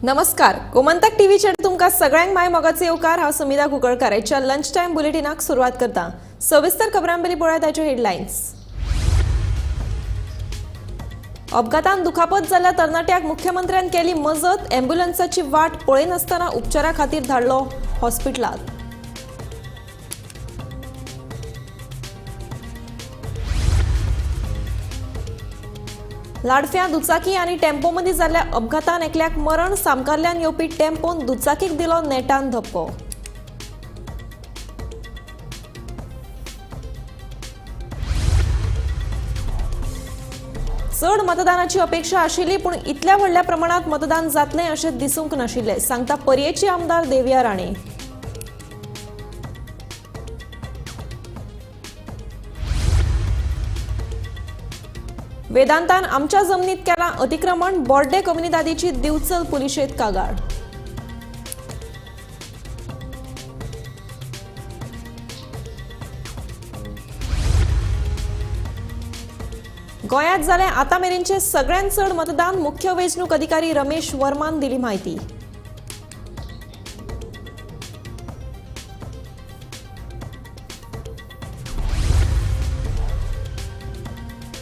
नमस्कार, गोमंतक टीव्हीचेर तुमकां सगळ्यांक माय मोगाचे येवकार. हांव समिधा कुंकळकार. आयच्या लंच टायम बुलेटिनाक सुरवात करता. सविस्तर खबरां पयलीं पळयात आयच्यो हेडलायन्स. अपघातान दुखापत जाल्ल्या तरणाट्याक मुख्यमंत्र्यान केली मजत. ॲम्ब्युलन्साची वाट पळयनासतना उपचारा खातीर धाडलो हॉस्पिटलात. लाडफ्यां दुचाकी आनी टेम्पोमदीं जाल्ल्या अपघातान एकल्याक मरण. सामकारल्यान येवपी टेम्पोन दुचाकीक दिलो नेटान धपको. चड मतदानाची अपेक्षा आशिल्ली, पूण इतल्या व्हडल्या प्रमाणात मतदान जातलें अशें दिसूंक नाशिल्लें, सांगता पर्येची आमदार देविया राणे. वेदांतान आमच्या जमनीत केलां अतिक्रमण. बोर्डे कोमुनिदादीची दिवचल पुलिशेंत कागाळ. गोंयांत जालें आतां मेरेनचें सगळ्यांत चड मतदान. मुख्य वेंचणूक अधिकारी रमेश वर्मान दिली म्हायती.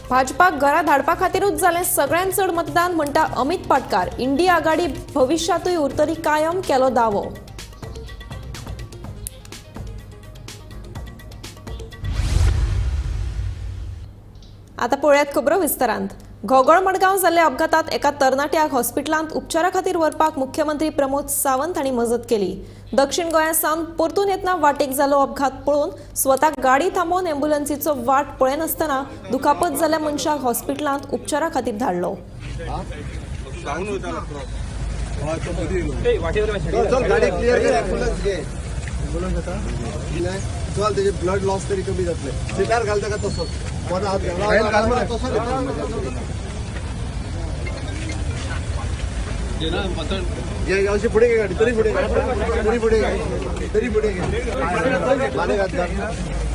भाजपाक घरा धाडपा खातीरूच जालें सगळ्यांत चड मतदान, म्हणटा अमित पाटकार. इंडिया आघाडी भविश्यांतूय उरतली कायम, केलो दावो. आता पळयात खबरो विस्तारांत. घोगळ मडगांव जाल्ल्या अपघातात एका तरणाट्याक हॉस्पिटलांत उपचारा खातीर व्हरपाक मुख्यमंत्री प्रमोद सावंत हांणी मजत केली. दक्षिण गोंया सावन परतून येतना वाटेक जालो अपघात पळोवन स्वता गाडी थांबोवन ॲम्ब्युलन्सीचो वाट पळयनासतना दुखापत जाल्ल्या मनशाक हॉस्पिटलांत उपचारा खातीर धाडलो. चल, गाडी क्लियर कर, ॲम्ब्युलन्स घे. चल, तेजे ब्लड लॉस तरी कमी जातले. सिटार घाल ताका तसोच. कोणा हात घाल तसोच. घे, अशी फुडें घे गाडी. तरी फुडें घे, तरी फुडें घे, तरी फुडें घे. माने घात घाल,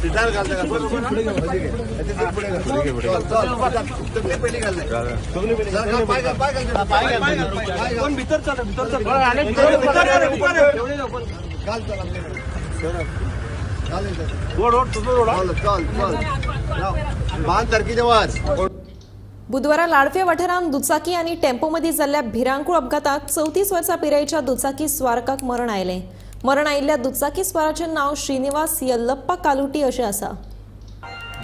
सिटार घाल ताका. फुडें घे, अशी घे, तरी फुडें घाल. चल चल, तकली पयलीं घाल, तकली पयलीं घाल. पाय घाल, पाय घाल, पाय घाल, पाय घाल. भितर चल, भितर चल. घाल, चल आपल्याकडे घाल. रोड रोड, तुझं रोड. चल चल चल, बांद सारकी देवास. बुधवारा लाडफे वाठारांत दुचाकी आनी टेम्पोमदीं जाल्ल्या भिरांकूळ अपघातात 34 वर्सां पिरायेच्या दुचाकी स्वारकाक मरण आयलें. मरण आयिल्ल्या दुचाकी स्वाराचें नांव श्रीनिवास यल्लप्पा कालुटी अशें आसा.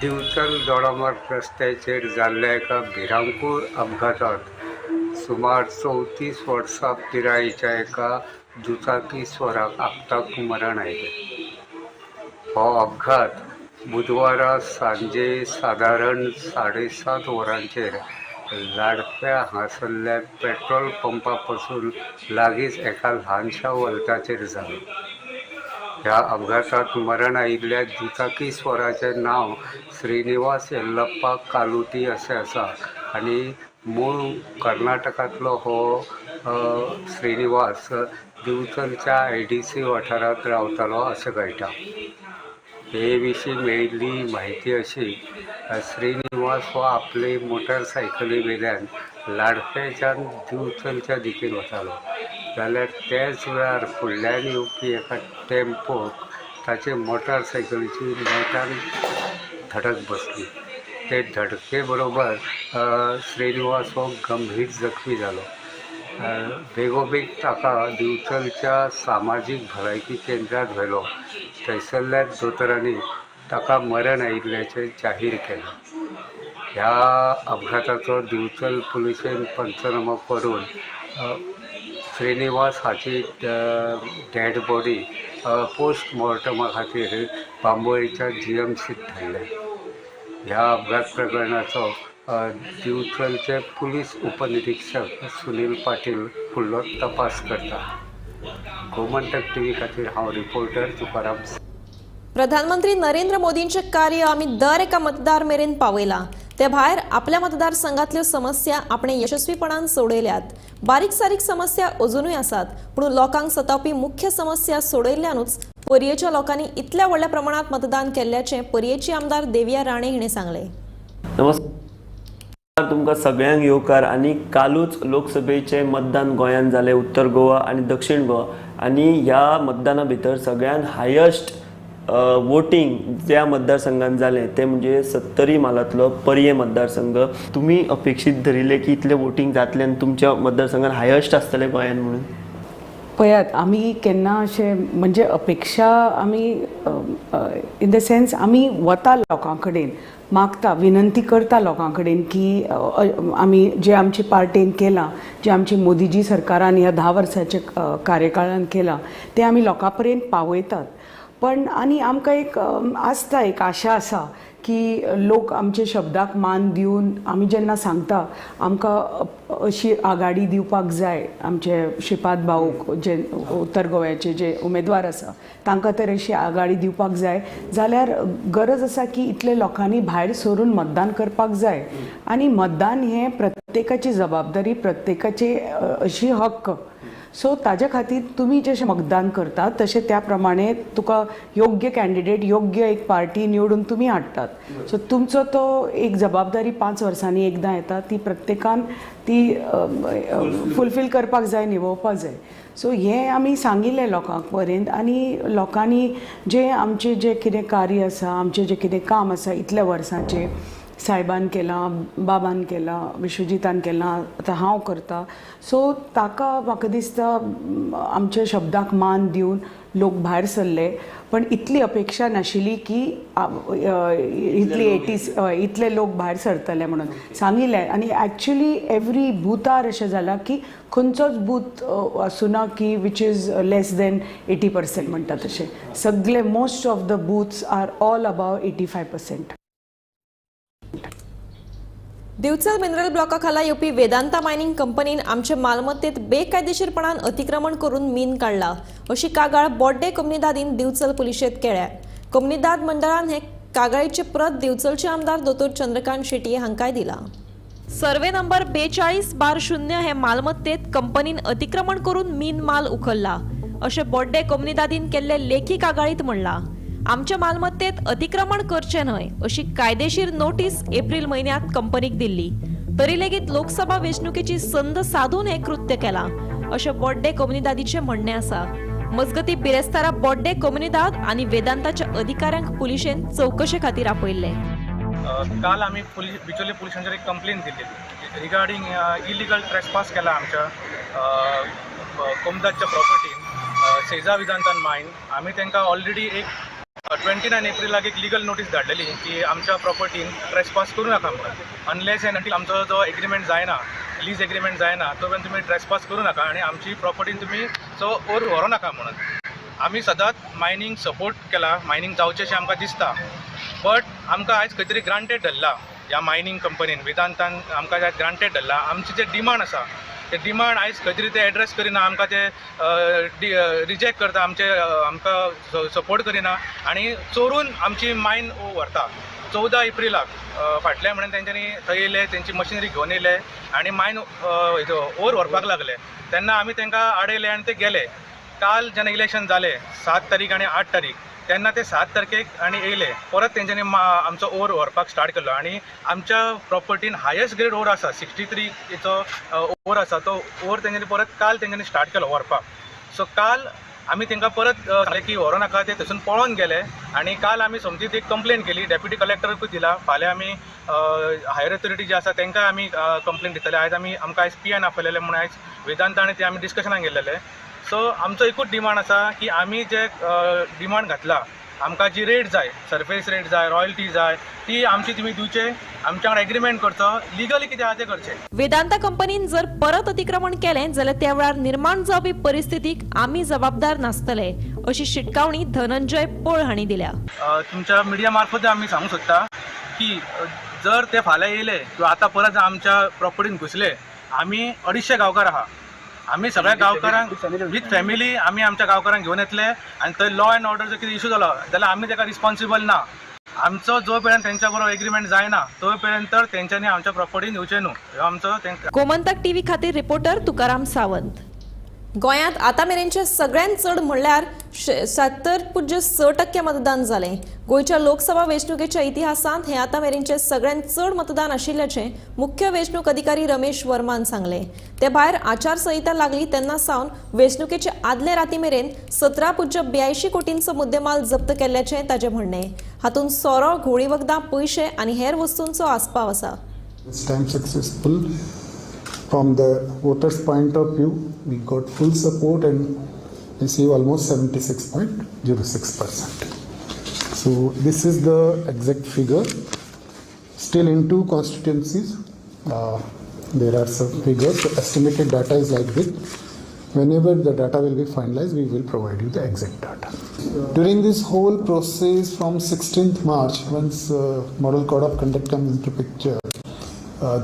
दिवचल दोडामार्ग रस्त्याचेर जाल्ल्या एका भिरांकूळ अपघातांत सुमार 34 वर्सां पिरायेच्या एका दुचाकी स्वराक आपताक मरण आयलें. हो अपघात बुधवारा सांजे सादारण 7:30 वरांचेर लाडप्या हांगासरल्या पेट्रोल पंपा पासून लागींच एका ल्हानशा वल्ताचेर जालो. ह्या अपघातांत मरण आयिल्ल्या दुचाकी स्वराचें नांव श्रीनिवास यल्लप्पा कालुटी अशें आसा आनी मूळ कर्नाटकांतलो हो श्रीनिवास दिवचलच्या IDC वाठारांत रावतालो अशें कळटा. हे विशीं मेळिल्ली म्हायती अशी, श्रीनिवास हो आपले मोटरसायकली वयल्यान लाडफेच्यान दिवचलच्या दिकेन वतालो, जाल्यार त्याच वेळार फुडल्यान येवपी एका टेम्पोक ताचे मोटरसायकलीची नेटान धडक बसली. ते धडके बरोबर श्रीनिवास हो गंभीर जखमी जालो. बेगोबेग ताका दिवचलच्या सामाजीक भलायकी केंद्रांत व्हेलो. थंयसरल्या दोतोरांनी ताका मरण आयिल्ल्याचें जाहीर केलें. ह्या अपघाताचो दिवचल पुलिशेन पंचनामो करून श्रीनिवास हाची डेड बॉडी पोस्टमॉर्टमा खातीर बांबोळीच्या GMCत धाडल्या. ह्या अपघात प्रकरणाचो दिवचलचे पुलीस उपनिरीक्षक सुनील पाटील फुडलो तपास करता. गोमंतक टीव्ही खातीर हांव रिपोर्टर तुकाराम. प्रधानमंत्री नरेंद्र मोदींचें कार्य आमी दर एका मतदार मेरेन पावयलां. ते भायर आपल्या मतदारसंघातल्यो समस्या आपणे यशस्वीपणान सोडयल्यात. बारीक सारीक समस्या अजुनूय आसात, पूण लोकांक सतावपी मुख्य समस्या सोडयल्ल्यानूच पर्येच्या लोकांनी इतल्या व्हडल्या प्रमाणात मतदान केल्ल्याचें पर्येची आमदार देविया राणे हिणें सांगलें. नमस्कार. तुमकां सगळ्यांक येवकार. आनी कालूच लोकसभेचें मतदान गोंयांत जालें, उत्तर गोवा आनी दक्षिण गोवा. आनी ह्या मतदाना भितर सगळ्यान हायस्ट वोटींग ज्या मतदारसंघात जालें तें म्हणजे सत्तरी म्हालांतलो पर्ये मतदारसंघ. तुमी अपेक्षीत धरिल्लें की इतलें वोटींग जातलें आनी तुमच्या मतदारसंघात हायस्ट आसतलें गोंयांत म्हणून? पळयात, आमी केन्ना अशें म्हणजे अपेक्षा आमी इन the sense आमी वता लोकां कडेन, मागता, विनंती करता लोकां कडेन की आमी जे आमचे पार्टेन केलां, जे आमची मोदीजी सरकारान ह्या 10 वर्साच्या कार्यकाळान केलां तें आमी लोकां पर्यंत पावयतात. पण आनी आमकां एक आसता, एक आशा आसा की लोक आमचे शब्दाक मान दिवन आमी जेन्ना सांगता आमकां अशी आघाडी दिवपाक जाय, आमचे श्रीपाद भाऊक जे उत्तर गोव्याचे जे उमेदवार आसा तांकां तर अशी आघाडी दिवपाक जाय जाल्यार गरज आसा की इतले लोकांनी भायर सरून मतदान करपाक जाय. आनी मतदान हें प्रत्येकाची जबाबदारी, प्रत्येकाची अशी हक्क. सो ताजे खातीर तुमी जशें मतदान करतात तशें त्या प्रमाणे तुका योग्य कॅन्डिडेट, योग्य एक पार्टी निवडून तुमी हाडटात. सो तुमचो तो एक जबाबदारी 5 वर्सांनी एकदां येता, ती प्रत्येकान ती फुलफील करपाक जाय, निभोवपाक जाय. सो हें आमी सांगिल्लें लोकांक पर्यंत आनी लोकांनी जें आमचें जें कितें कार्य आसा, आमचें जें कितें काम आसा इतल्या वर्सांचें, सायबान केलां, बाबान केलां, विश्वजीतान केलां, आतां हांव करता. सो ताका म्हाका दिसता आमच्या शब्दाक मान दिवन लोक भायर सरले. पण इतली अपेक्षा नाशिल्ली की इतली 80 इतले लोक भायर सरतले म्हणून सांगिल्लें. आनी एक्चुली एवरी बुथार अशें जालां की खंयचोच बूथ आसुना की which is less than 80% म्हणटा तशें. सगळे most of the booths are all above 85%. Divchal mineral ब्लॉका खाला येवपी वेदांता मायनिंग कंपनीन आमचे मालमत्तेत बेकायदेशीरपणान अतिक्रमण करून मीन काडला अशी कागाळ बोड्डे कोमनिदादीन दिवचल पुलिशेंत केल्या. कोमनिदाद मंडळान हे कागाळीची प्रत दिवचलचे आमदार दोतोर चंद्रकांत शेट्ये हांकांय दिला. सर्वे नंबर 42/0 हे मालमत्तेत कंपनीन अतिक्रमण करून मीन माल उखल्ला अशें बोड्डे कोमनिदादीन केल्ले लेखी कागाळीत म्हणलां. आमच्या मालमत्तेत अतिक्रमण करचें न्हय अशी कायदेशीर नोटीस एप्रिल म्हयन्यांत कंपनीक दिल्ली, तरी लेगीत लोकसभा वेंचणुकेची संद साधून हें कृत्य केलां अशें बोड्डे कोमुनिदादीचें म्हणणें आसा. मजगतीं बिरेस्तारा बोड्डे कोमुनिदाद आनी वेदांताच्या अधिकाऱ्यांक पुलिशेन चवकशे खातीर आपयल्ले. काल आमी बिचोले पुलिसांचेर एक कंप्लेन दिल्ली रिगार्डींग इलिगल ट्रेसपास केला आमच्या कोमदादच्या प्रॉपर्टीन सेजा विदांतान मायन. आमी तांकां ऑलरेडी एक 29 एप्रिलाक एक लिगल नोटीस धाडलेली की आमच्या प्रॉपर्टीन ट्रेसपास करूं नाका म्हणून, अनलेस एंड अंटील आमचो जो एग्रीमेंट जायना, लीज एग्रीमेंट जायना तो पर्यंत तुमी ट्रेसपास करूं नाका आनी आमची प्रॉपर्टीन तुमी सो ओर व्हरूं नाका म्हणून. आमी सदांच मायनींग सपोर्ट केला, मायनींग जावचें अशें आमकां दिसता, बट आमकां आयज खंय तरी ग्रांटेड धरला ह्या मायनींग कंपनीन, वेदांतान आमकां आयज ग्रांटेड धरला. आमची जे डिमांड आसा ते डिमांड आयज खंय तरी ते एड्रेस करिना, आमकां ते रिजेक्ट करता, आमचे आमकां सपोर्ट करिना आनी चोरून आमची मायन व्हरता. 14 एप्रिलाक फाटल्या म्हयन्यान तेंच्यांनी थंय येयले, तेंची मशिनरी घेवन येयले आनी मायन ओर व्हरपाक लागले. तेन्ना आमी तांकां आडयले आनी ते गेले. काल जेन्ना इलेक्शन जालें 7 तारीख आनी 8 तारीख, तेन्ना ते 7 तारखेक आनी येयले परत तेंच्यांनी आमचो ओर व्हरपाक स्टार्ट केलो आनी आमच्या प्रॉपर्टीन हायस्ट ग्रेड ओर आसा, 63चो ओर आसा, तो ओर तेंच्यांनी परत काल तेंच्यांनी स्टार्ट केलो व्हरपाक. सो काल आमी तांकां परत सांगलें की व्हरूं नाका, ते थंयसून पळोन गेले आनी काल आमी सोमतीच एक कंप्लेन केली, डेप्युटी कलेक्टराकूय दिला. फाल्यां आमी हायर ऑथॉरिटी जी आसा तांकां आमी कंप्लेन दितले. आयज आमी आमकां आयज पी एन आपयलेलें म्हणून आयज वेदांता आनी ते आमी डिस्कशनाक गेल्लेले. सो आमचो एकूच डिमांड आसा की आमी जे डिमांड घातला, आमकां जी रेट जाय, सरफेस रेट जाय, रॉयल्टी जाय, ती आमची तुमी दिवचे, आमच्या वांगडा एग्रीमेंट करचो, लिगली कितें आहा तें करचें. वेदांता कंपनीन जर परत अतिक्रमण केलें जाल्यार त्या वेळार निर्माण जावपी परिस्थितीक आमी जबाबदार नासतले अशी शिटकावणी धनंजय पळ हांणी दिल्या. तुमच्या मिडिया मार्फत आमी सांगूंक सोदता की जर ते फाल्यां येयले किंवा आतां परत आमच्या प्रॉपर्टीन घुसले, आमी 250 गांवकार आहा, आमी सगळ्या गांवकारांक विथ फॅमिली आमी आमच्या गांवकारांक घेवन येतले आनी थंय लॉ एंड ऑर्डर जर कितें इशू जालो जाल्यार आमी ताका रिस्पॉन्सिबल ना. आमचो जो पर्यंत तेंच्या बरोबर एग्रीमेंट जायना तो पर्यंत तेंच्यांनी आमच्या प्रॉपर्टीन येवचें न्हू, ह्यो आमचो गोमंतक टीव्ही खातीर रिपोर्टर तुकाराम सावंत. गोंयांत आतां मेरेनचे सगळ्यांत चड म्हणल्यार 70.6% मतदान जालें. गोंयच्या लोकसभा वेंचणुकेच्या इतिहासांत हें आतां मेरेनचें सगळ्यांत चड मतदान आशिल्ल्याचें मुख्य वेंचणूक अधिकारी रमेश वर्मान सांगलें. ते भायर आचारसंहिता लागली तेन्ना सावन वेंचणुकेचे आदले राती मेरेन 17.82 कोटींचो मुद्देमाल जप्त केल्ल्याचें ताचें म्हणणें. हातूंत सोरो, घोळी वखदां, पयशे आनी हेर वस्तूंचो आस्पाव आसा. This time successful from the voters' point of view, we got full support and received almost 76.06%. So this is the exact figure. Still in two constituencies, there are some figures. So estimated data is like this. Whenever the data will be finalized, we will provide you the exact data. During this whole process from 16th March, once Model Code of Conduct comes into picture,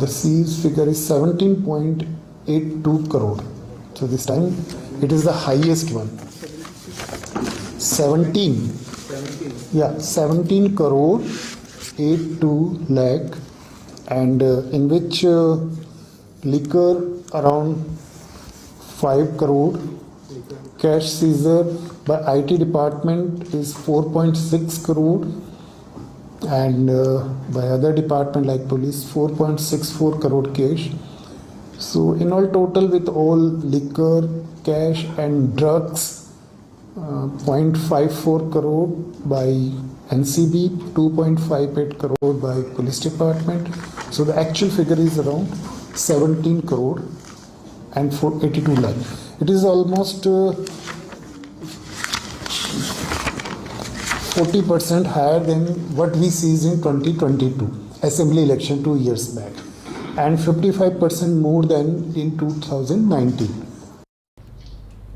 the seized figure is 17.82 crore. So this time it is the highest one. 17. Yeah, 17 crore 82 lakh, and in which liquor around 5 crore, cash seizure by IT department is 4.6 crore, and by other department like police 4.64 crore cash. So in all total with all liquor, cash and drugs, 0.54 crore by NCB, 2.58 crore by police department. So the actual figure is around 17 crore and 482 lakh. It is almost 40% higher than what we seized in 2022 assembly election 2 years back, and 55% more than in 2019.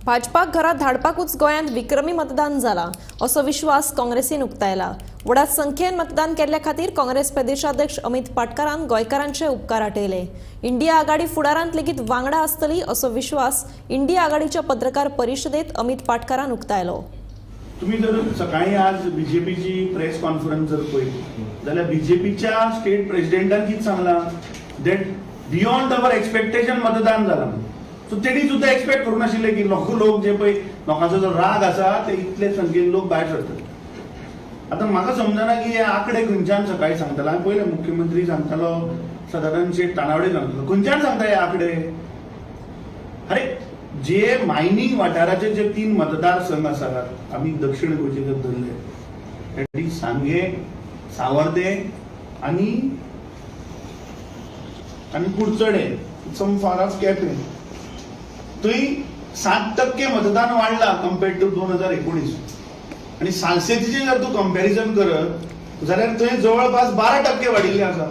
भाजपाक घरा धाडपाकूच गोंयांत विक्रमी मतदान जाला असो विश्वास काँग्रेसीन उक्तायला. व्हडा संख्येन मतदान केल्ल्या खातीर काँग्रेस प्रदेशाध्यक्ष अमित पाटकारान गोंयकारांचे उपकार आटयले. इंडिया आघाडी फुडारांत लेगीत वांगडा आसतली असो विश्वास इंडिया आघाडीच्या पत्रकार परिशदेत अमित पाटकारान उक्तायलो. तुम्ही जर सकाळी आज बीजेपीची प्रेस कॉन्फरन्स जर पळयली जाल्यार बीजेपीच्या स्टेट प्रेसिडेंटान कितें सांगलां that beyond our expectation मतदान जालां. सो तेणी सुद्दां एक्सपेक्ट करूं नाशिल्लें की लोक जे पळय लोकांचो जो राग आसा ते इतले संख्येन लोक भायर सरतले. आतां म्हाका समजना की हे आंकडे खंयच्यान सकाळी सांगताले. हांवें पळयलें मुख्यमंत्री सांगतालो, सदानंद शेट तानावडे सांगतालो, खंयच्यान सांगता हे आंकडे? अरे जे मायनिंग वाठाराचे जे 3 मतदारसंघ आसात आमी दक्षिण गोंयचे जर धरले that is सांगे, सावर्दे आनी आनी कुडचडे, सम फार ऑफ केपें, थंय 7% मतदान वाडला कंपेर्ड टू 2019. आनी सालसेतीचें जर तूं कंपेरिजन करत जाल्यार थंय जवळपास 12% वाडिल्लें आसा.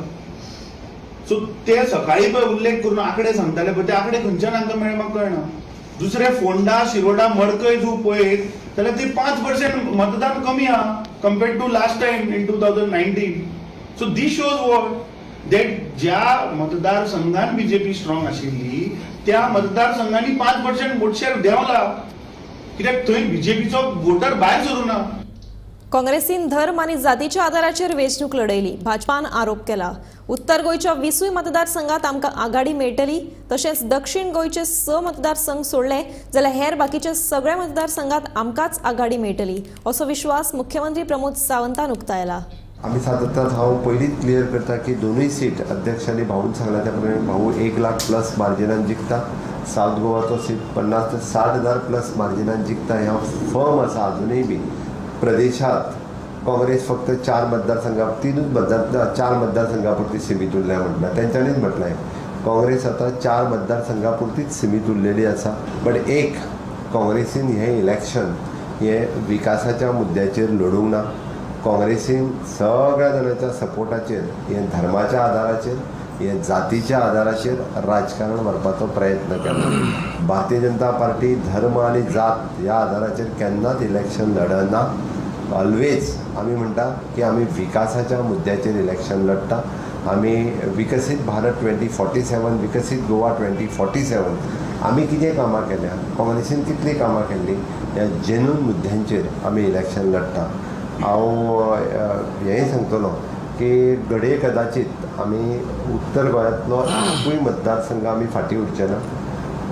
सो ते सकाळी पळय उल्लेख करून आंकडे सांगताले पळय ते आंकडे खंयच्यान हांकां मेळ्ळे म्हाका कळना. दुसरे फोंडा, शिरोडा, मडकय तूं पळयत जाल्यार ती 5% मतदान कमी आहा compared to last time in 2019. So this shows what that ज्या मतदारसंघान बीजेपी स्ट्रॉंग आशिल्ली त्या मतदारसंघांनी 5% वोट शेअर देंवला, कित्याक थंय बीजेपीचो वोटर भायर सरूं ना. काँग्रेसीन धर्म आनी जातीच्या आदाराचेर वेंचणूक लढयली, भाजपान आरोप केला. उत्तर गोंयच्या 20 मतदारसंघात आमकां आघाडी मेळटली, तशेंच दक्षिण गोंयचे 6 मतदारसंघ सोडले जाल्यार हेर बाकीच्या सगळ्या मतदारसंघात आमकांच आघाडी मेळटली असो विश्वास मुख्यमंत्री प्रमोद सावंतान उक्तायला. आमी सातत्यात हांव पयलींच क्लियर करता की दोनूय सीट अध्यक्षांनी भाऊन सांगला त्या प्रमाणे भाऊ 1 लाख प्लस मार्जिनान जिखता, सावथ गोवाचो सीट 50 ते 60 हजार प्लस मार्जिनान जिखता हें हांव फर्म आसा. अजुनूय बी प्रदेशात काँग्रेस फक्त 4 मतदारसंघा 3 मतदार 4 मतदारसंघा पुरती सीमित उरल्या म्हटलां तेंच्यांनीच म्हटलें काँग्रेस आतां 4 मतदारसंघा पुरतीच सीमित उरलेली आसा. बट एक काँग्रेसीन हें इलेक्शन हें विकासाच्या मुद्द्याचेर लढूंक ना. काँग्रेसीन सगळ्या जाणांच्या सपोर्टाचेर हें धर्माच्या आदाराचेर हें जातीच्या आदाराचेर राजकारण व्हरपाचो प्रयत्न केला. भारतीय जनता पार्टी धर्म आनी जात ह्या आदाराचेर केन्नाच इलेक्शन लढना. ऑलवेज आमी म्हणटा की आमी विकासाच्या मुद्द्याचेर इलेक्शन लढटा. आमी विकसीत भारत 2047, विकसीत गोवा 2047 आमी कितें कामां केल्या, काँग्रेसीन कितलीं कामां केल्लीं ह्या जेन्यून मुद्द्यांचेर आमी इलेक्शन लढटा. हांव हेंय सांगतलो की घडये कदाचीत आमी उत्तर गोंयांतलो एकूय मतदारसंघ आमी फाटीं उरचे ना.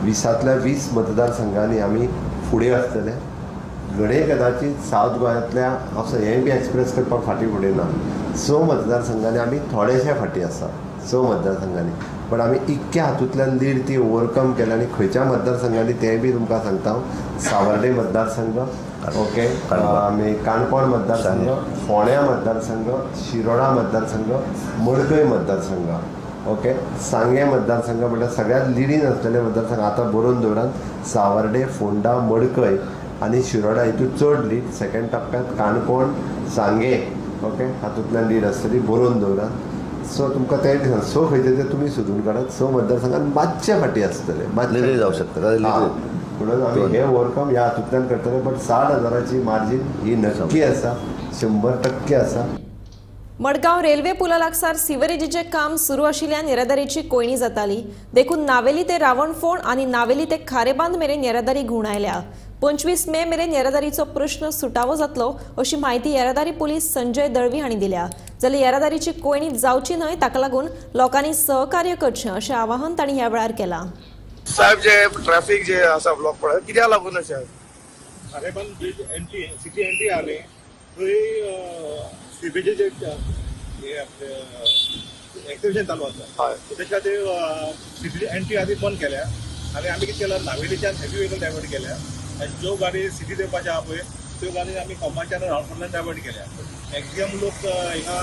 20ांतल्या 20 मतदारसंघांनी आमी फुडें आसतले. घडये कदाचीत सावथ गोंयांतल्या हांव हें बी एक्सप्रेस करपाक फाटीं फुडें ना, 6 मतदारसंघांनी आमी थोडेशे फाटीं आसा, 6 मतदारसंघांनी. पण आमी इतक्या हातूंतल्यान लीड ती ओवरकम केल्या आनी खंयच्या मतदारसंघांनी तें बी तुमकां सांगता हांव. सावर्डे मतदारसंघ, ओके, आमी काणकोण मतदारसंघ, फोंड्या मतदारसंघ, शिरोडा मतदारसंघ, मडकय मतदारसंघ, ओके, सांगें मतदारसंघ म्हळ्यार सगळ्यांत लिडीन आसलेले मतदारसंघ आतां बरोवन दवरात. सावर्डे, फोंडा, मडकय आनी शिरोडा हितून चड लीड. सेकंड टप्प्यांत काणकोण, सांगें, ओके, हातूंतल्यान लीड आसतली, बरोवन दवरात. सो तुमकां तें दिसना 6 खंयचे ते तुमी सोदून काडात. 6 मतदारसंघात मातशे फाटीं आसतले, मातशे जावं शकता, म्हणून आमी हे ओवरकम ह्या हातूंतल्यान करतले. बट 60,000ची मार्जीन ही नक्की आसा, 100% आसा. मडगांव रेल्वे पुला लागसार सिवरेजीचें काम सुरू आशिल्ल्यान येरादारीची कोंयडी जाताली. देखून नावेली ते रावणफोंड आनी नावेली ते खारेबांद मेरेन येरादारी घुंवडायल्या. 25 मे मेरेन येरादारीचो प्रश्न सुटावो जातलो अशी म्हायती येरादारी पुलीस संजय दळवी हांणी दिल्या. जाल्यार येरादारीची कोंयडी जावची न्हय ताका लागून लोकांनी सहकार्य करचें अशें आवाहन तांणी ह्या वेळार केलां. साहेब, जे ट्रॅफिक जे आसा ब्लॉक पडला कित्याक लागून अशें? Kharebandh bridge entry city entry आली थंय सिपेजीचे हे आपले एक्सिबिशन चालू आसा, तेच्या खातीर सिटी एंट्री आदी बंद केल्या आनी आमी कितें केलां, नावेलीच्यान हेवी व्हेकल डायवर्ट केल्या आनी ज्यो गाडी सिटी देवपाच्यो आहा पळय त्यो गाडी आमी कोमाच्यान रावणफोंडान डायवर्ट केल्या. मॅक्झिमम लोक हिंगा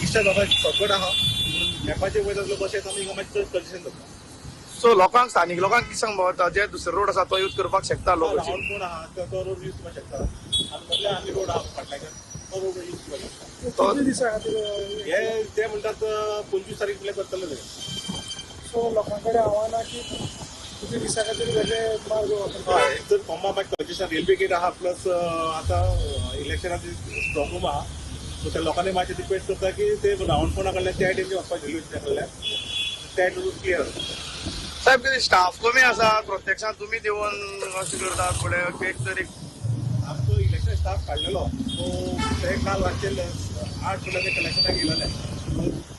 इश्ट जावपाक शॉर्टकट आहा म्हणून मॅपाचेर वयता लोक अशें आमी हिंगा मातशें चड कंजेशन जाता. सो लोकांक, स्थानीक लोकांक कितें सांगपा, जे दुसरो रोड आसा तो यूज करपाक शकता लोक? रावणफोंड आहा तो रोड यूज करपाक शकता आनी मदल्या आनी रोड आहा फाटल्यान तो रोड यूज करपाक शकता. हे ते म्हणटात 25 तारीख म्हळ्यार करतले ते. सो लोकां कडेन आव्हान की कितले दिसां खातीर वेगळे मार्ग वापरतात. हय, तर कोंबा मागीर कंजेशन रेल्वे गेट आहा, प्लस आतां इलेक्शनाची स्ट्रॉंग रूम आहा, सो त्या लोकांनी मातशें रिक्वेस्ट करता की ते रावणफोंडा कडल्यान त्या सायडीन वचपाक, रेल्वे स्टेशना कडल्यान त्या सायडीन क्लियर आसा. साहेब, कितें स्टाफ कमी आसा प्रत्यक्षात तुमी देवन अशें करतात फुडें एक तरी? आमचो इलेक्शन स्टाफ काडलेलो, सो ते काल रातचे 8 सुटल्या ते कलेक्शनाक येयलेले,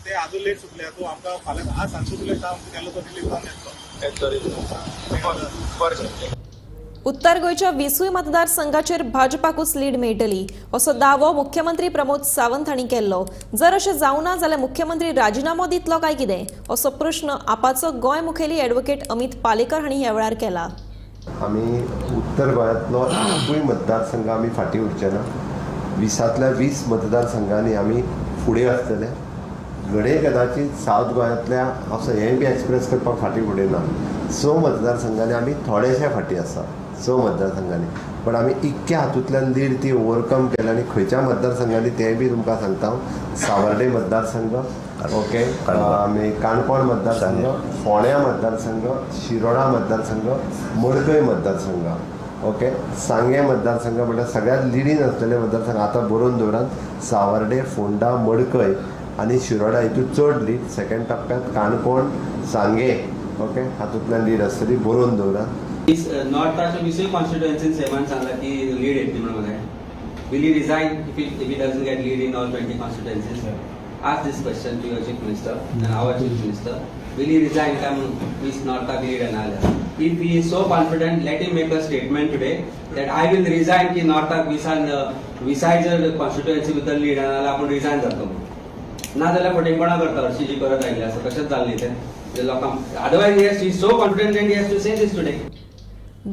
ते आजून लेट सुटले. सो आमकां फाल्यां आज सांजचो तुले स्टाफ केल्लो तो रिलीज जावन येतलो. उत्तर गोंयच्या 20 मतदारसंघाचेर भाजपाकूच लीड मेळटली असो दावो मुख्यमंत्री प्रमोद सावंत हांणी केल्लो. जर अशें जावना जाल्यार मुख्यमंत्री राजिनामो दितलो काय कितें असो प्रश्न आपाचो गोंय मुखेली ॲडव्होकेट अमित पालेकर हांणी ह्या वेळार केला. आमी उत्तर गोंयांतलो एकूय मतदारसंघ आमी फाटीं उरचे ना. 20ांतल्या 20 मतदारसंघांनी आमी फुडें आसतले. घडये कदाचीत सावथ गोंयांतल्या हांव हें बी एक्सप्रेस करपाक फाटीं फुडें ना, 6 मतदारसंघांनी आमी थोडेशे फाटीं आसा, 6 मतदारसंघांनी. पण आमी इतक्या हातूंतल्यान लीड ती ओवरकम केल्या आनी खंयच्या मतदारसंघांनी तें बी तुमकां सांगता हांव. सावर्डे मतदारसंघ, ओके, आमी काणकोण मतदारसंघ, फोंड्या मतदारसंघ, शिरोडा मतदारसंघ, मडकय मतदारसंघ, ओके, सांगें मतदारसंघ म्हळ्यार सगळ्यांत लिडीन आसलेले मतदारसंघ आतां बरोवन दवरात. सावर्डे, फोंडा, मडकय आनी शिरोडा हितून चड लीड. सेकंड टप्प्यांत काणकोण, सांगें, ओके, हातूंतल्यान लीड आसतली, बरोवन दवरात. नॉर्थाच्या 20 कॉन्स्टिट्युएन्सीन सेमान सांगला की लीड येतली म्हणून म्हाका. Will he resign if he doesn't get lead in all 20 constituencies? Ask this question to your chief minister and our chief minister. Will he resign काय म्हणून 20 नॉर्थाक लीड येना जाल्यार? If he is so confident, let him make a statement today that I will resign की नॉर्थाक 20 जर constituency भितर lead येना जाल्यार आपूण रिजायन जातलो म्हणून. ना जाल्यार फटींगपणां करता हरशीं जी करत आयिल्ली आसा तशेंच जालें न्ही तें लोकांक. Otherwise he has to so confident and he has to say this today.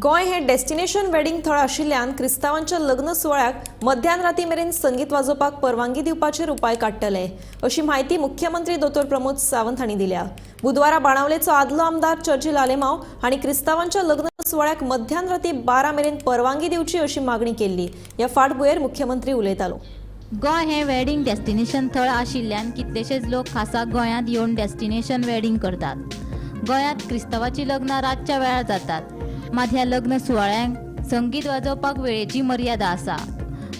Goa हें डेस्टिनेशन वेडिंग थळ आशिल्ल्यान क्रिस्तांवांच्या लग्न सुवाळ्याक मध्यान राती मेरेन संगीत वाजोवपाक परवानगी दिवपाचेर उपाय काडटले अशी म्हायती मुख्यमंत्री दोतोर प्रमोद सावंत हांणी दिल्या. बुधवारा बाणावलेचो आदलो आमदार चर्चिल आलेमाव हांणी क्रिस्तांवांच्या लग्न सुवाळ्याक मध्यान राती 12 मेरेन परवानगी दिवची अशी मागणी केल्ली. ह्या फाटभुंयेर मुख्यमंत्री उलयतालो. गोंय हें वेडिंग डेस्टिनेशन थळ आशिल्ल्यान कितलेशेच लोक खासा गोंयांत येवन डेस्टिनेशन वेडिंग करतात. गोंयांत क्रिस्तांवाचीं लग्नां रातच्या वेळार जातात. मात ह्या लग्न सुवाळ्यांक संगीत वाजोवपाक वेळेची मर्यादा आसा.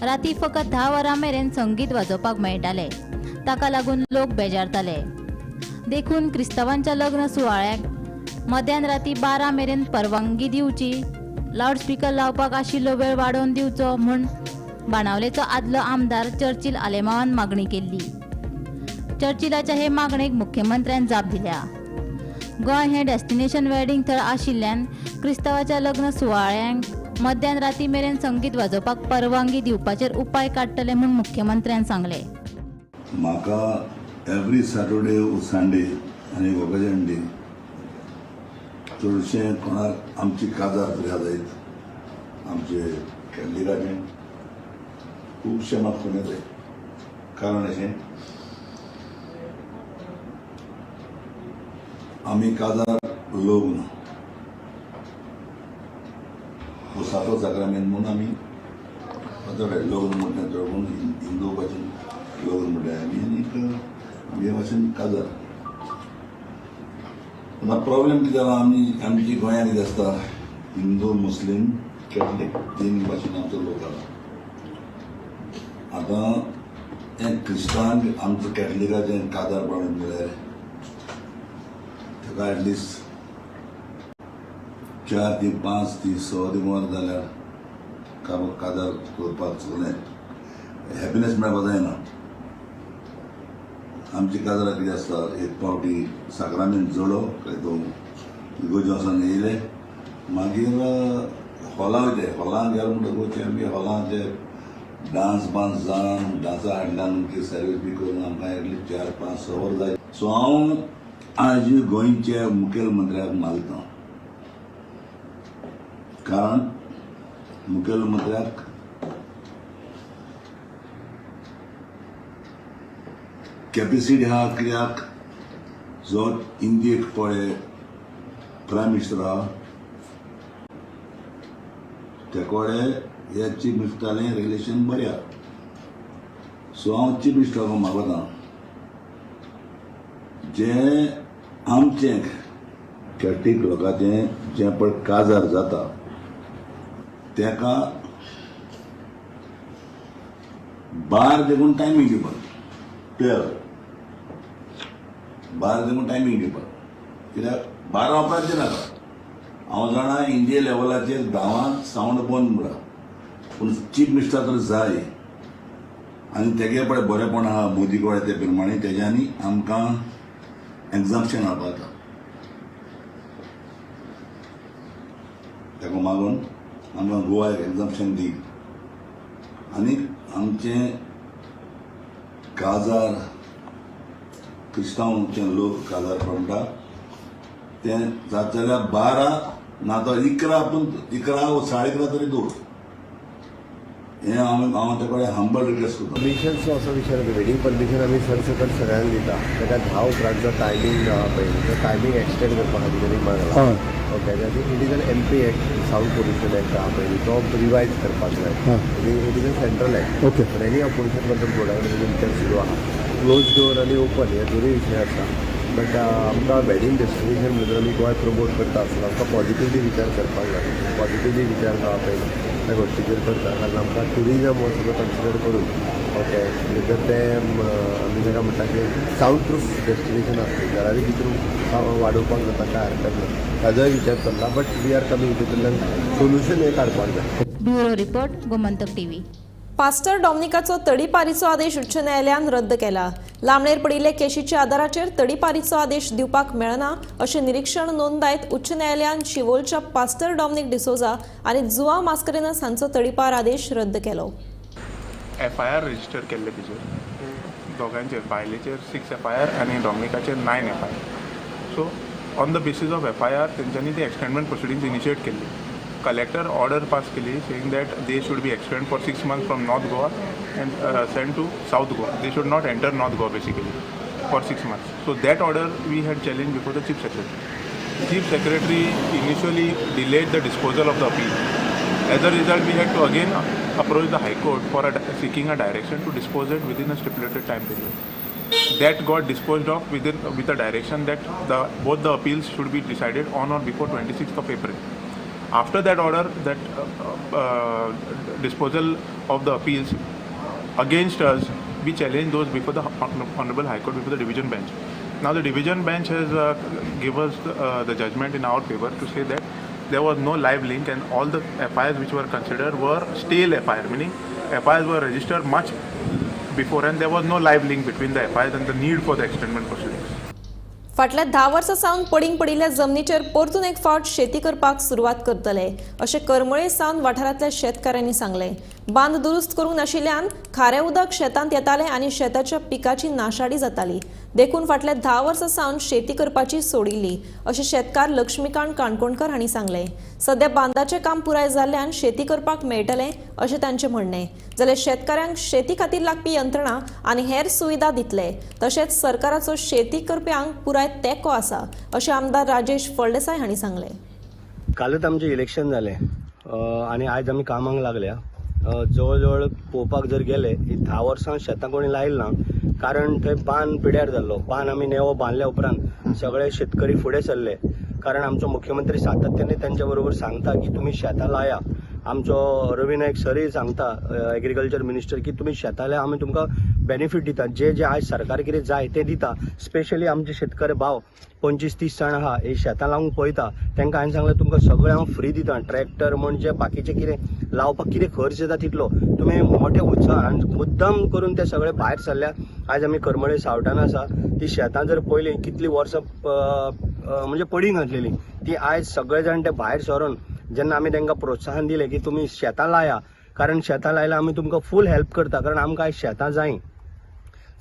राती फकत 10 वरां मेरेन संगीत वाजोवपाक मेळटालें. ताका लागून लोक बेजारताले. देखून क्रिस्तांवांच्या लग्न सुवाळ्याक मध्यान राती 12 मेरेन परवानगी दिवची, लावडस्पिकर लावपाक आशिल्लो वेळ वाडोवन दिवचो म्हूण बाणावलेचो आदलो आमदार चर्चिल आलेमावान मागणी केल्ली. चर्चिलाच्या हे मागणेक मुख्यमंत्र्यान जाप दिल्या. गोंय हें डेस्टिनेशन वेडिंग थळ आशिल्ल्यान क्रिस्तांवाच्या लग्न सुवाळ्यांक मध्यान राती मेरेन संगीत वाजोवपाक परवानगी दिवपाचेर उपाय काडटले म्हूण मुख्यमंत्र्यान सांगलें. म्हाका एवरी सॅटरडे संडे आनी वोकेजन डे चडशें कोणाक आमची काजार फिर्याद जायत आमचे कॅथलिकाचें खुबशें म्हाका फोन येताय. कारण अशें आमी काजार लग्न सातो साक्रामेंत म्हणून आमी लग्न म्हणटा चड पूण हिंदू भाशेन लग्न म्हणटा आमी आनीक आमगे भाशेन काजार. आतां प्रॉब्लेम कितें जाला आमी आमची गोंयांत कितें आसता हिंदू मुस्लीम कॅथलीक तीन भाशेन आमचो लोक आसा. आतां हें क्रिस्तांव आमचो कॅथलिकाचें काजार प्रॉब्लेम म्हळ्यार ताका एटलिस्ट 4 ती 5 ती 6 ती वरां जाल्यार काजार करपाक सगळें हॅपिनेस मेळपाक जायना. आमची काजरां कितें आसता एक पावटी साक्रामेंत जोडो काय तो इगोर्जे वचोन येयले मागीर हॉलां वयताय. हॉलां गेले म्हणटकूच आमगे हॉलां ते डांस बांस जावन डांसा हाडल्यान आमची सर्वीस बी करून आमकां एटलिस्ट 4 5 6 वरां जाय. सो हांव आज गोंयच्या मुखेलमंत्र्याक मागता कारण मुखेलमंत्र्याक कॅपेसिटी आहा कित्याक जो इंडियेक पळय प्रायम मिनिस्टर आहा ते कडेन हे चीफ मिनिस्टरालें रिलेशन बरें आहा. सो हांव चीफ मिनिस्टराक मागता जें आमचें कॅथलीक लोकांचें जें पळय काजार जाता तेका 12 देखून टायमींग दिवपाक 12 12 देखून टायमींग दिवपाक कित्याक 12 उपरांत दिनाका. हांव जाणा इंडिया लेवलाचेर 10 सावंड बंद म्हणटा पूण चीफ मिनिस्टर तर जाय आनी तेगे पळय बरेंपण आहा मोदी कडेन ते प्रमाणे तेज्यांनी आमकां एग्जाम्पशन हाडपाक जाता. ताका मागून आमकां गोवा एक एग्जाम्पशन दी आनी आमचें काजार क्रिस्तांवचे लोक काजार म्हणटा तें जात जाल्यार 12 ना तर 11 पूण 11 वा 11:30 तरी दवर. हें हांव ते कडेन हंबल रिक्वेस्ट करता. परमिशनचो असो विशय ना, वेडींग परमिशन आमी सरसकट सगळ्यांक दिता. ताका 10 उपरांतचो टायमींग आहा पळय तो टायमींग एक्सटेंड करपा खातीर तांणी मागला. ओके, आनी it is an MP act, sound pollution act आहा पळय तो रिवायज करपाक जाय. It is a central act. Okay, पण एनी ऑपोजिशन बद्दल बोर्डा कडेन विचार सुरू आहा. क्लोज डोर आनी ओपन हे दोनूय विशय आसा. बट आमकां वेडींग डेस्टिनेशन म्हणून आमी गोंय प्रमोट करता आसतना आमकां पॉजिटिवली विचार करपाक जाय. पॉजिटिवली विचार आहा पळय त्या गोश्टीचेर करता कारण आमकां ट्युरिजम हो सगळो कन्सिडर करून ओके जर तें आमी ताका म्हणटा की सावंड प्रूफ डेस्टिनेशन आसतलें जाल्यारूय भितर वाडोवपाक जाता, काय हरकत ना, ताजोय विचार चल्ला. बट we are coming तितूंतल्यान सोल्युशन हें काडपाक जाय. Bureau report, Gomantak TV. Pastor डॉमनिकाचो तडीपारीचो आदेश उच्च न्यायालयान रद्द केला. लांबणेर पडिल्ले केशीच्या आदाराचेर तडीपारीचो आदेश दिवपाक मेळना अशें निरीक्षण नोंदायत उच्च न्यायालयान शिवोलच्या पास्टर डॉमनिक डिसोजा आनी जुआ मास्करेनस हांचो तडीपार आदेश रद्द केलो. एफआयआर रजिस्टर केल्ले तिचेर दोगांचेर, बायलेचेर 6 एफआयआर आनी डॉमनिकाचेर 9 FIR. So on the basis of FIR तेंच्यांनी ती एक्सटेंडमेंट प्रोसिडींग्स इनिशिएट केल्ली. कलेक्टर ऑर्डर पास केली saying that they should be extend for 6 months from North Goa and send to South Goa. They should not enter North Goa basically for 6 months. So that order we had challenge before the chief secretary. Chief secretary initially delayed the disposal of the appeal. As a result, we had to again approach the High Court for seeking a direction to dispose it within a stipulated time period. That got disposed of with a direction that both the appeals should be decided on or before 26th of April. After that order, that disposal of the appeals against us, we challenged those before the Honorable High Court, before the division bench. Now the division bench has given us the judgment in our favor to say that there was no live link and all the FIRs which were considered were stale FIR, meaning FIRs were registered much before and there was no live link between the FIRs and the need for the extendment proceedings. फाटल्या 10 वर्सां सावन पडींग पडिल्ल्या जमनीचेर परतून एक फावट शेती करपाक सुरवात करतले अशें करमळे सावन वाठारांतल्या शेतकारांनी सांगलें. बांद दुरुस्त करूंक नाशिल्ल्यान खारें उदक शेतांत येतालें आनी शेताच्या पिकाची नाशाडी जाताली. देखून फाटल्या 10 वर्सां सावन शेती करपाची सोडिल्ली अशें शेतकार लक्ष्मीकांत काणकोणकर हांणी सांगलें. सध्या बांदाचें काम पुराय जाल्ल्यान शेती करपाक मेळटलें अशें तांचें म्हणणें. जाल्यार शेतकारांक शेती खातीर लागपी यंत्रणा आनी हेर सुविधा दितले. तशेंच सरकाराचो शेती करप्यांक पुराय तेंको आसा अशें आमदार राजेश फळदेसाय हांणी सांगलें. कालच आमचें इलेक्शन जालें आनी आयज आमी कामाक लागल्या. जवळ जवळ पळोवपाक जर गेले ही 10 वर्सां शेतां कोणी लायलें ना, कारण थंय बांद पिड्यार जाल्लो. बांद आमी नेवो बांदल्या उपरांत सगळे शेतकरी फुडें सरले, कारण आमचो मुख्यमंत्री सातत्याने त्यांच्या बरोबर सांगता की तुमी शेतां लाया. आमचो रवी नायक सरय सांगता एग्रीकल्चर मिनिस्टर की तुमी शेतां लाया, आमी तुमकां बेनिफीट दिता, जे जे आयज सरकार कितें जाय तें दिता. स्पेशली आमचे शेतकरी भाव 25-30 जाण आहा हे शेतां लावंक पळयता, तांकां हांवें सांगलें तुमकां सगळें हांव फ्री दिता, ट्रॅक्टर म्हणजे बाकीचें कितें लावपाक कितें खर्च येता तितलो तुमी मोठे उत्साहान मुद्दम करून ते सगळे भायर सरल्या. आयज आमी करमळे सावटान आसा, ती शेतां जर पळयली कितली वर्सां म्हणजे पडींग आसलेली ती आयज सगळे जाण ते भायर सरून जेन्ना आमी तांकां प्रोत्साहन दिलें की तुमी शेतां लाया, कारण शेतां लायल्यार आमी तुमकां फूल हेल्प करता, कारण आमकां आयज शेतां जाय.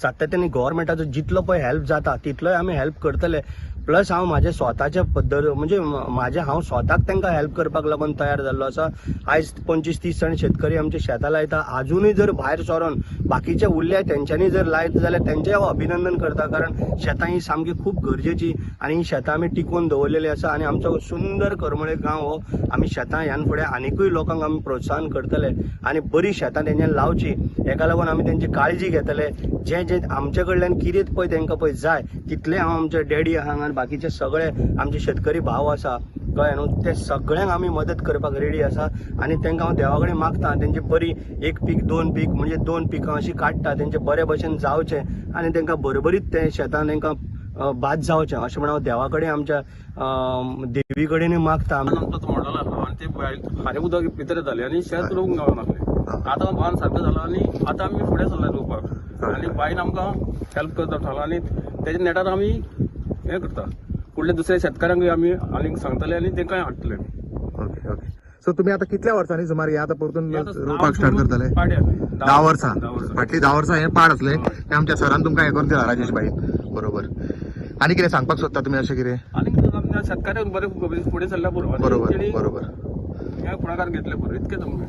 सातत्याने गव्हर्मेंटाचो जितलो पळय हेल्प जाता तितलोय आमी हेल्प करतले. प्लस हांव म्हाजे स्वताचे पद्दत म्हणजे म्हाजे हांव स्वताक तांकां हेल्प करपाक लागून तयार जाल्लो आसा. आयज 25-30 जाण शेतकरी आमचे शेतां लायता. आजुनूय जर भायर सरोन बाकीचे उरले तेंच्यांनी जर लायत जाल्यार तेंचें हांव अभिनंदन करता, कारण शेतां ही सामकी खूब गरजेची आनी ही शेतां आमी टिकोवन दवरलेली आसा. आनी आमचो सुंदर करमळे गांव हो आमी शेतां ह्यान फुडें आनिकूय लोकांक आमी प्रोत्साहन करतले आनी बरी शेतां तेंच्यांनी लावची हेका लागून आमी तेंची काळजी घेतले. जे जे आमचे कडल्यान कितें पळय तांकां पळय जाय तितलें हांव आमचे डॅडी आहा आनी बाकीचे सगळे आमचे शेतकरी भाव आसा, कळ्ळें न्हू, ते सगळ्यांक आमी मदत करपाक रेडी आसा. आनी तांकां हांव देवा कडेन मागता तेंची बरी 1 पीक 2 पीक म्हणजे 2 पिकां अशीं काडटा, तेंचे बरे भशेन जावचें आनी तांकां बरोबरीत तें शेतान तांकां बाद जावचें अशें म्हण हांव देवा कडेन आमच्या देवी कडेन मागता. आमचो मॉडल आसलो आनी ते खारें उदक भितर येतालें आनी शेत रोवंक गावनासलें. आतां बांद सारको जाला आनी आतां आमी फुडें सरले रोवपाक आनी बायन आमकां हेल्प करता थारला आनी तेज्या नेटार आमी हें करता. फुडले दुसऱ्या शेतकारांकूय आमी आनीक सांगतले आनी तांकांय हाडटले. Okay okay. सो तुमी आतां कितल्या वर्सांनी सुमार हे आतां परतून रोवपाक स्टार्ट करतले? 10 वर्सां. फाटलीं 10 वर्सां हें पाड आसलें तें आमच्या सरान तुमकां हें करून दिलां राजेश भाई, बरोबर. आनी कितें सांगपाक सोदता तुमी अशें कितें? आनी शेतकाऱ्यांक बरें फुडें सरल्या बरोबर. बरोबर बरोबर. हें फुडाकार घेतलें बरोबर इतकें तुमकां.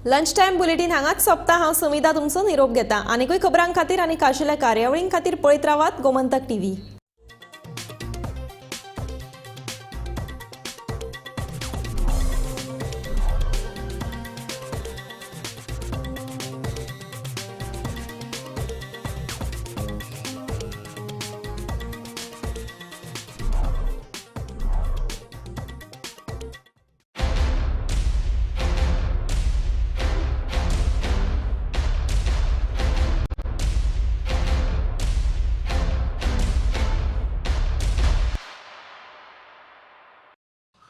लंच टायम बुलेटीन हांगाच सोंपता. हांव समिता तुमचो निरोप घेता. आनीकूय खबरां खातीर आनी खाशेल्या कार्यावळीं खातीर पळयत रावात गोमंतक टीव्ही.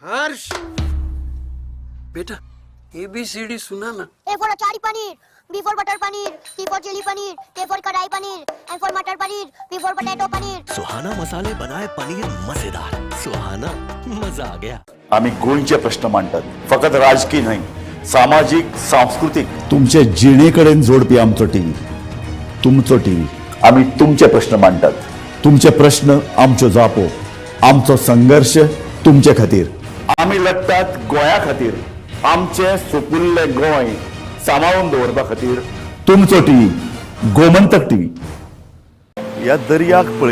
हर्ष बेटा ABCD सुना ना. A for achari paneer, B for butter paneer, C for chilli paneer, K for kadai paneer, M for matar paneer, P for potato paneer. Suhana मसाले बनाए पनीर मजेदार. सुहाना मजा आ गया. आम्ही गोंयचे प्रश्न मांडतात, फकत राजकीय न्हय, सामाजीक सांस्कृतीक. तुमचे जिणेकडेन जोडपी आमचो टीव्ही, तुमचो टीव्ही. आम्ही तुमचे प्रश्न मांडतात, तुमचे प्रश्न आमच्यो जापो, आमचो संघर्ष तुमचे खातीर. आमी लढतात गोंया खातीर, आमचे सुपुल्ले गोंय सांबाळून दवरपा खातीर. तुमचो टीव्ही, गोमंतक टीव्ही. ह्या दर्याक पळय.